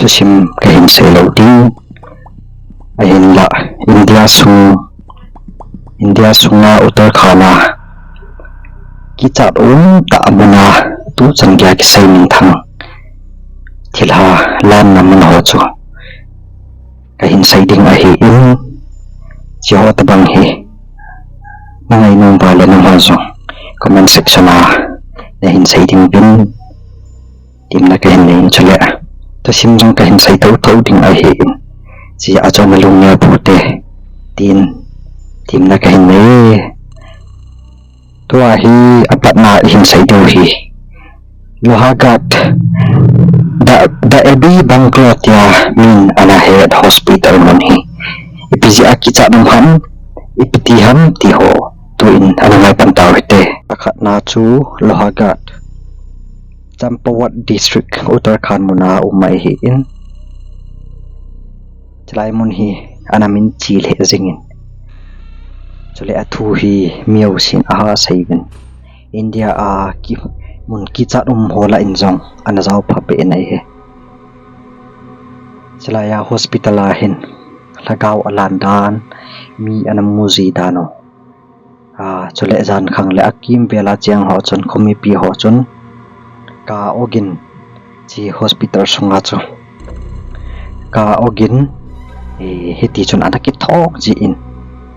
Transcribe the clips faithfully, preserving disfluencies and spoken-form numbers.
chim kahin sei lou ding. Ahinlah India sung, India sunga Uttarakhand a kichat umtah muna tuchan geiya kisei minthang thilha lanna mun ho chu kahin sei ding ahin, hiche ho tobang hi na ngainom uva le nangho jong comment section a nahin sei ding uvin, tin na kahin nei in chule. Thusim jong kahin sei thotho ding ahin, hiche a chu nalung neo uvin te, tin, tin na kahin nei. Tua hi apatna ihin sei diu hi Lohargat, the, the Abbey Bungalow tia min ana het hospital mun hi ipi jeh a kichat um ham, ipi ti ham ti ho tuin ana ngai pan tau hite. Akhatna chu Lohargat, Champawat District, Uttarakhand muna um ahin, chulai mun hi ana min che lheh jingin, chule athu hi mi jousen aha sei uvin, India a ki, mun kichat um ho lah in jong ana jao pha be in ahi. Chulai a hospital a hin lhagao alan dan, mi ana mu ji dan u. A, chule jan khang le akimvel a cheng ho chun, khomipi ho chun, ka ogin, hiche hospital sunga chu ka ogin, eh, hiti chun ana kithong jin,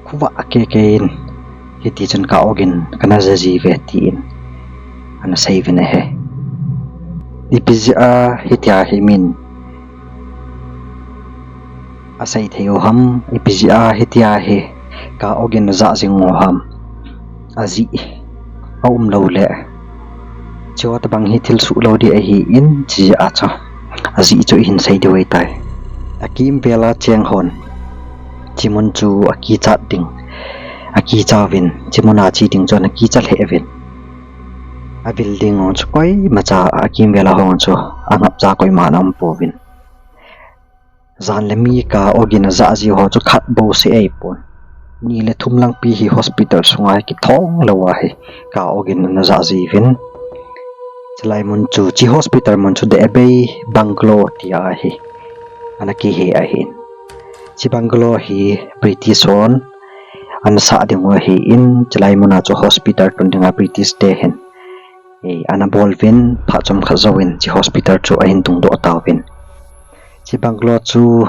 khovah keke in, hiti chun ka ogin kana ja ji uve tin ana sei uvin ahi. Ipi jeh a hitia hi min asei thei u ham, ipi jeh a hitia hi ka ogin aja jing u ham, ajeh aum lou le, hiche ho tobang hi thil suh lou ding ahin, hiche jeh a chu ajeh chu ihin sei diu ahitai. Akimvel a cheng hon hiche mun chu akichat ding, akicha uvin, hiche mun a che ding chun akicha lheh uvin. A building ho chu koimacha, akimvel a ho chu angapcha koiman aum pouvin. Jan le mi ka ogin aja ji ho chu khat bou seh ahipon, ni le thum lang pi hi hospital sunga hi kithong lou ahi, ka ogin ana ja ji uvin. Chulai mun chu, hiche hospital mun chu The Abbey Bungalow tia hi ana kihe ahin. Hiche bungalow hi British hon ana sah ding u ahin, chulai muna chu hospital tun dinga British te hin, eh, ana bol uvin, phat chomkhat jouvin hiche hospital chu ahin tungdoh tauvin. Hiche bungalow chu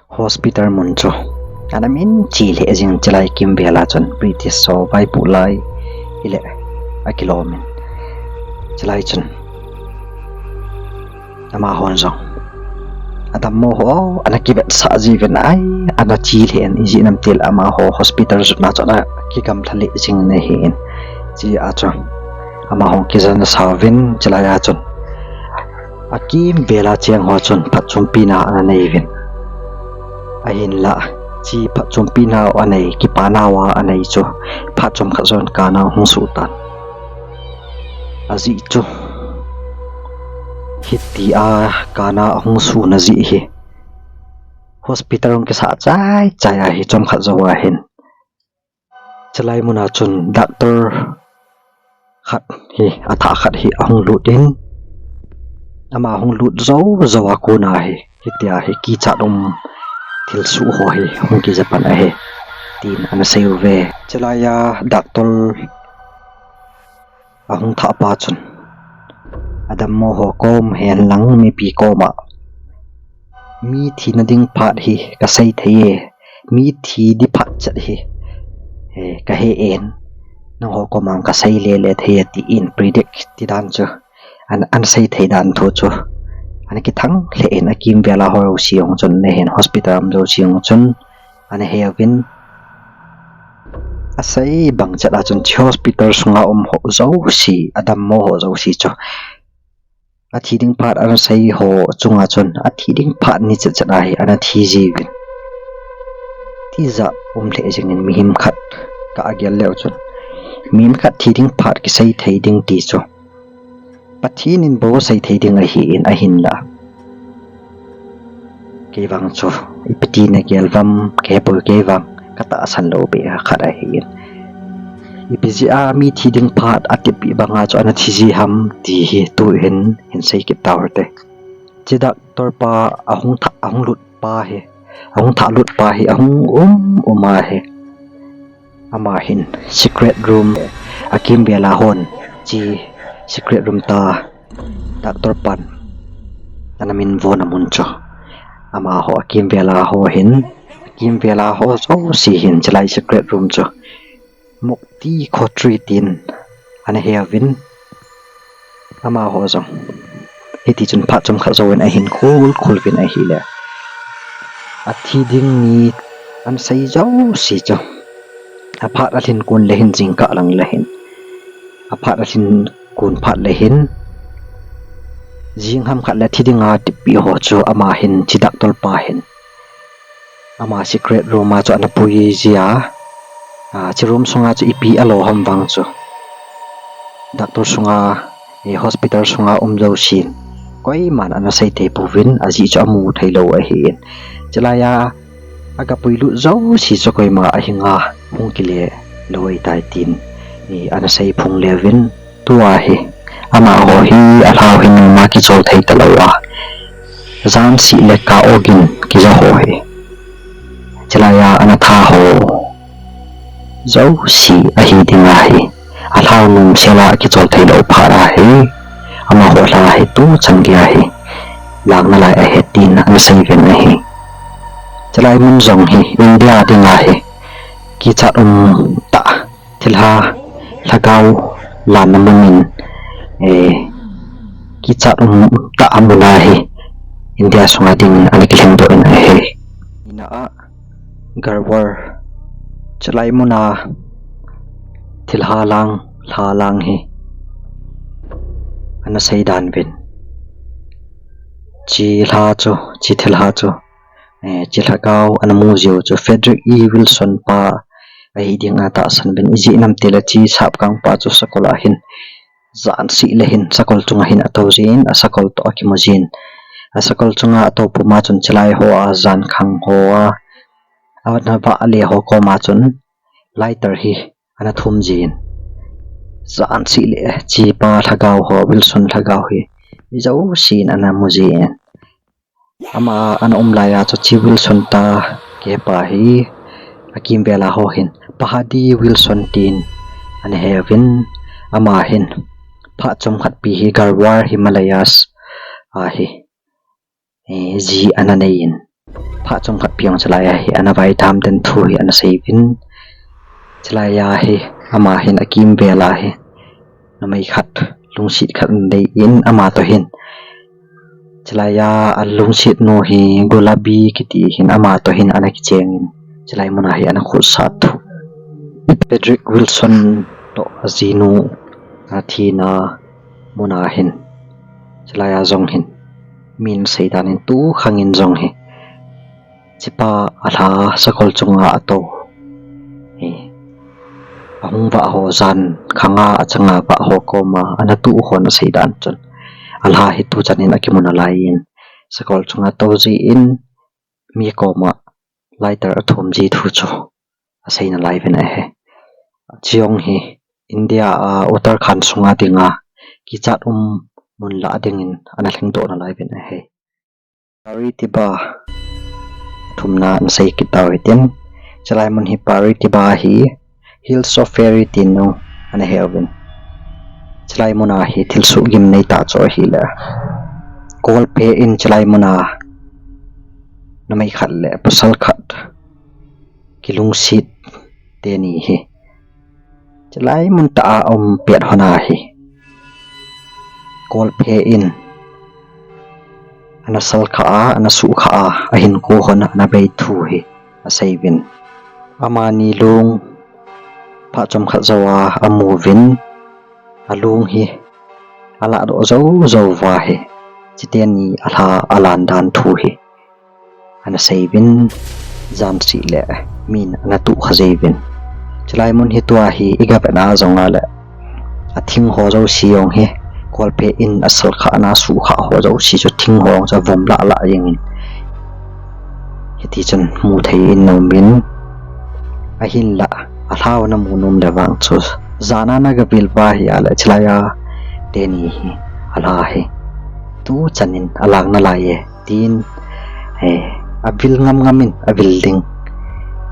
hospital mun chu ana min che lheh jing, chulai kimvel a chun British ho vaipoh lai hile akilom in, chulai chun amahon jong adammo ho ana kivetsah jiuvin, ai, ana che lheh in, ijeh inem itile amaho hospital jotna chu ana kigamlha lheh jing in ahin, hiche a chu amaho kijana sa uvin, chulai a chun akimvel a cheng ho chun phatchompi na ana nei uvin. Ahinlah, hiche phatchompi na anei, kipana a anei chu phat chomkhat jouvin kana ahung suh tan. Ajeh chu hitia kana ahung suhna jeh hi hospital hung kisah chai chai ahi, chomkhat jou ahin. Chulai muna chun doctor khat hi, athah khat hi ahung lut in, ama hung lut jou jou a kona hi, hitia hi kichat um thilsoh ho hi hung kija pan ahi, tin ana sei uve. Chulai a doctor ahung thah pa chun, adammo ho kom hen lang mipi koma, mi thina ding phat hi kasei thei e, mi thi ding phat chet hi, eh, kahe e, nangho koma kasei lele thei e, tin predict ti dan chu, an, ana sei thei dan thu chu ana kithang lheh in, akimvel a ho jouse jong chun, ana hen hospital a um jouse jong chun ana he uvin. Asei bang chet a chun hiche hospital sunga um ho jouse, adammo ho jouse chu athi ding phat ana sei ho chunga chun athi ding phat ni chet chet a hi ana thi jiuvin. Tijat um lheh jingin, mihem khat ka agel leu chun, mihem khat thi ding phat kisei thei ding ti chu Pathen in bou sei thei ding ahin, ahinla, kei vang chu ipi ti nagel uvam kahepoi, kei vang katahsan lou beh khat ahin. Ipi jeh a mi thi ding phat atipeh banga chu ana thi ji ham ti hi tuhin hin sei kit tau hite. Chi doctor pa ahung thah, ahung lut pa hi, ahung thah lut pa hi, ahung um um a hi. Ama hin secret room, akimvel a hon, chi secret room ta doctor pan ana min von a mun chu. Amaho akimvel a ho hin, akimvel a ho jouse hin, chilai secret room chu Mukti Kotri tin ana heuvin, amaho jong hiti chun phat chomkhat jouvin ahin khol khol uvin ahile, athi ding ni ana sei jouse chu, aphat alhin kon le hin, jingkah lang le hin, aphat alhin kon phat le hin, jing ham khat le thi dinga tipi ho chu ama hin, chi doctor pa hin ama secret room a chu ana pui jia, a, chi room sunga chu ipi alo ham vang chu doctor sunga, eh, hospital sunga um jousen koiman ana sei thei pouvin, ajeh chu amu thei lou ahin. Chilai a aga pui lut jouse chu koima ahinga hung kile lou ahitai tin, eh, ana sei phong leuvin. Tua hi, amaho hi, alhao hi noma kichol thei talou a, jan seh le kah ogin kija ho hi, chilai a ana tha ho jouse ahi ding ahi. Alhao nom sel a kichol thei lou phat ahi, amaho lha hi tuchan gei ahi, lang nalai ahi tin ana sei uvin ahi. Chilai mun jong hi India ding ahi, kichat um tah, thilha, lhagao lanna mun in, eh, kichat um tah a mun ahi, India sunga dingin ana kilhengdoh in ahi. Ina a Garhwal, chilai muna thilha lang, lha lang hi ana sei dan uvin. Chi lha chu, chi thilha chu, eh, chi lhagao ana mu jiu chu Frederick E Wilson pa ahi ding ana tahsan uvin. Ijeh inem itile chi sapkang pa chu sakol a hin, jan seh le hin sakol chunga hin atou jin, asakol toh akimu jin. Asakol chunga atou puma chun chilai hoa, jankhang hoa, ana vah le ho koma chun lighter hi ana thum jin. Jan seh le chi pa lhagao ho, Wilson lhagao hi, mi jousen ana mu jin. Ama ana um lai a chu chi Wilson ta kihe pa hi, akimvel a ho hin Pahadi Wilson tin ana heuvin, ama hin phat chomkhat pi hi Garhwal Himalayas a hi, eh, ji ana nei in, phat chomkhat pi jong chilai a hi ana vaitham den thu hi ana sei uvin. Chilai a hi, ama hin akimvel a hi numei khat, lungset khat ana nei in, ama toh hin, chilai a alungset nu hi Gulabi kiti hin ama toh hin ana kicheng in, chilai muna hi ana khutsat thu. Frederick Wilson toh ajinu athina muna hin, chilai a jong hin, min sei dan in tukhang in jong hi, chi pa alha sakol chunga atou hi, ahung vah ho, jankhang a achanga vah ho koma ana tuh ho ana sei dan chun, alha hi tuchan in akimu nalai in, sakol chunga tou jin, mi koma lighter athum ji thu chu asei nalai uvin ahi. Chi jong hi India a Uttarakhand sunga dinga kichat um mun lah dingin ana lhengdoh nalai uvin ahi. Pari Tiba, thumna ana sei kit tau hitin, chilai mun hi Pari Tiba hi Hills of Fairy tin jong ana heuvin. Chilai muna hi thilsoh gimnei tah chu ahile, kolphe in chilai muna numei khat le pasal khat kilungset teni hi chilai mun tah a aum pet hon ahi, kolphe in ana salkhah a, ana suhkhah a, ahinkho hon ana bei thu hi asei uvin. Amani long phat chomkhat jouva amu uvin, along hi alahdoh jou jouva hi, chiteni alha alan dan thu hi ana sei uvin, jan seh le min ana tuh kha jei uvin. Chilai mun hi tua hi iga vet na jong a le, athing ho jouse jong hi, kolphe in asalkhah na, asuhkhah ho jouse chu thing ho jong chu avum lah lah jeng in, hiti chun mu thei in aum in, ahinlah alha u namu nom le vang chu, jan a naga vil uva ahile, chilai a teni hi, alha hi tuchan in alang nalai e, tin, eh, avil ngam ngam in avil ding.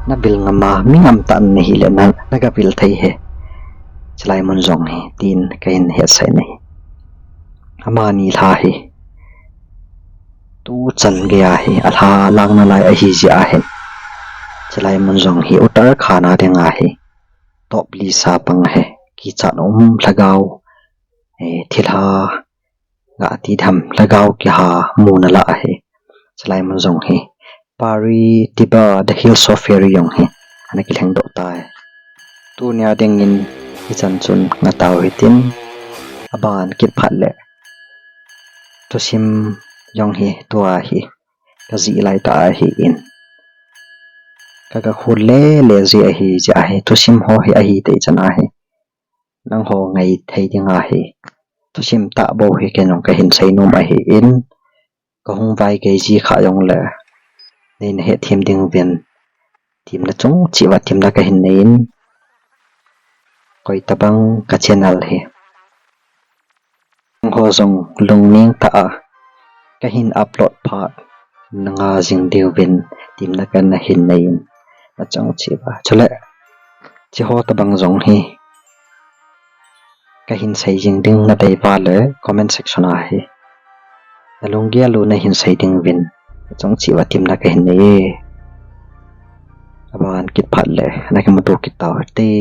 Navil ngam a, mi ngam tah nahi le na, nagavil thei e. Chulai mun jong hi, tin kahin hetsah in ahi. Amani lha hi tuchan gei a hi alha lang nalai ahi jeh ahin, chulai mun jong hi Uttarakhand a ding ahi. Top li sa pang ahi. Kichat um lhagao, eh, thilha, gati dam, lhagao kiha muna lah ahi. Chulai mun jong hi Pari Tibba, The Hills of Fairy jong hi ana kilheng doh tai. Tunia dingin hichan chun ngatau hitin, aban kit phat le thusim jong hi tua hi kajih lai ta ahin, kaga khol le le ji ahi, ji ahi, thusim ho hi ahi tei chan ahi. Nangho ngai thei ding ahi. Thusim tah bou hi kei jong kahin sei nom ahin, kahung vai gei ji kha jong le neina hethem ding uvin, temna chung cheh uva temna kahin nei in, koi tabang ka channel hi nangho jong lungning tah a kahin upload phat nanga jing diuvin temna kahin nei in, nachung cheh uva. Chule, hiche ho tabang jong hi kahin sei jing ding nadei uva le comment section a hi nalunggel u nahin sei ding uvin, nachung cheh uva temna kahin nei e. Aban kit phat le nakimuto kit tau hite.